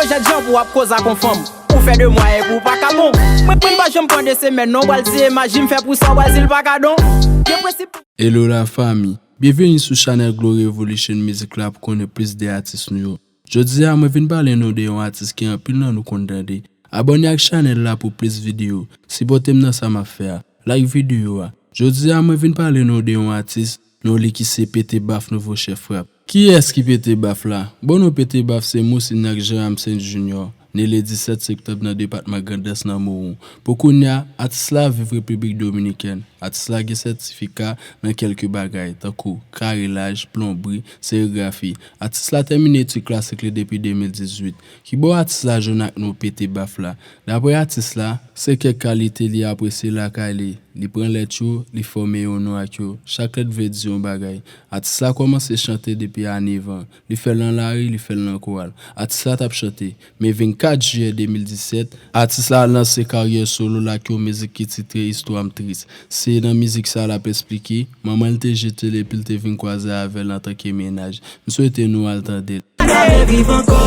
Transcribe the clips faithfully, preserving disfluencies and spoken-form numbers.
Jèt jan pou w ap koz ak yon fanm. Ou fè de mwa epi w pa ka bon. Mwen, mwen pa janm pran de semèn non, w pral di e maji m fè pou sa, w pral di l pa ka don. Gen prensip. Hello la fanmi, byenveni sou chanèl Glow Revolution Music la pou konnen plis de atis nou yo. Jodi a mwen vin pale nou de yon atis ke anpil nan nou konn tande. Abòne ak chanèl la pou plis videyo, sipòte m nan sa m ap fè a, like videyo a. Jodi a mwen vin pale nou de yon atis, non li ki se Pete Baf nouvo chèf rap. Kiyès ki Pete Baf la? Bon non Pete Baf se Mousin ak Jean Ramsey Junior, ne le disèt septanm nan depatman Grandans nan Mawon. Pou kounye a, atis la viv Repiblik Dominikèn. Atis la gen sètifika nan kèlke bagay, tankou karelaj, plonbri, serigrafi. Atis la tèmine etid klasik li depi de mil dizuit. Kibò atis la jwenn ak non Pete Baf la? Daprè atis la, se kèk kalite li apresye lakay li. Li pran lèt yo, li fòme yon non ak yo. Chak lèt vle di yon bagay. Atis la kòmanse chante depi a nèf an. Li fè l nan lari, li fè l nan koral. Atis la t ap chante. Men vennkat jiyè de mil disèt, atis la lanse karyè solo l ak yon mizik ki titre Istwa m tris. Se nan mizik sa l ap esplike manman l te jete l epi l te vin kwaze avè l antanke mennaj. M swete nou al tande l. Gade viv ankò.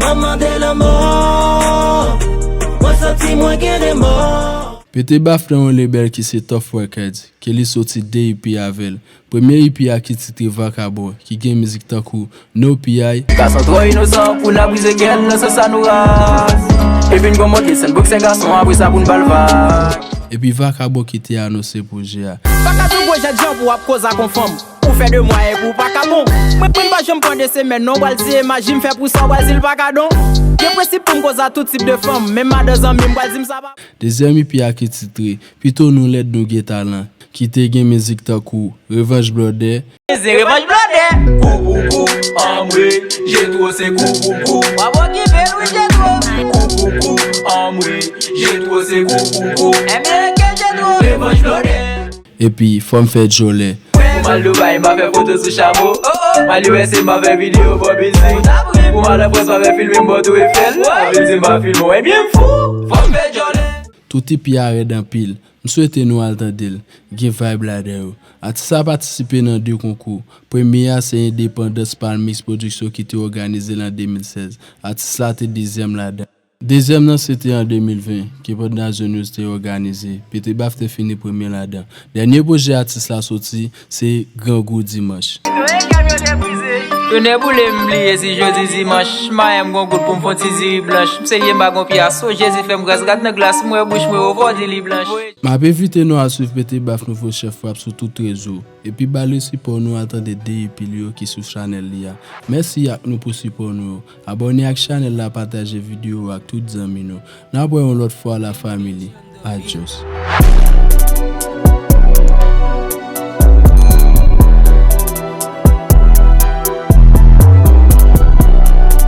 Manman de lanmò. Mwen santi mwen gen remò. Pete Baf nan yon lebèl ki se Tough Records, ke li soti de EP avè l. Premye EP a ki titre Vakabon, ki gen mizik tankou No P I. Gason twò inosan pou n ap brize kè l nan sans sa nou raz. Epi n gon mòd desann bòksè gason apre sa pou n ba l vag. Epi Vakabon ki te anonse pwojè a. Pa ka di w gwo jèt jan pou w ap koz ak yon fanm. Ou fè de mwa epi w pa ka bon. Mwen, mwen pa janm pran de semèn non, w pral di e maji m fè pou sa, w pral di l pa ka don. Gen prensip pou m koz ak tout tip de fanm, menm madan zanmi m pral di m sa pa. Dezyèm EP a ki titre Pito nou lèd nou gen talan, ki te gen mizik tankou Revanj Blòdè. Se Revanj Blòdè. Kou pou kou, anmwe, Jetro se kou pou kou. W ap okipe l wi Jetro. Kou pou kou, anmwe, Jetro se kou pou kou. Enben ke Jetro. Revanj Blòdè. Epi Fò m fè djòlè. Pou m al Dubai, m pa fè foto sou chapo. M al U S A, m pa fè videyo bò bizi. Pou m al an Frans, m pa fè filme m bò Tou Efèl. Anvi di m pa filme w, ebyen m fou. Fò m fè djòlè. Tout EP a rèd anpil. M swete nou al tande l. Gen vibe ladan yo. Atis la patisipe nan de konkou. Premye a se Endepandans Palmix Production ki te òganize l an de mil sèz. Atis la te dezyèm ladan. Dezyèm nan se te an de mil ven, ke Panda Zonious te òganize. Pete Baf te fini premye ladan. Dènye pwojè atis la soti, se Grangou Dimanch. Tonè boule m bliye si jodi dimanch. Mayen m gon goud pou m fè yon ti diri blanch. M serye m pa gon pyaso, Jezi fè m gras, gad nan glas m wè bouch mwen, ou fò di li blanch. M ap envite nou al swiv Pete Baf nouvo chèf rap sou tout rezo. Epi ba li sipò nou al tande de EP li yo ki sou chanèl li a. Mèsi ak nou pou sipò nou yo. Abòne ak chanèl la, pataje videyo ak tout zanmi nou. N ap wè yon lòt fwa la family. Adios.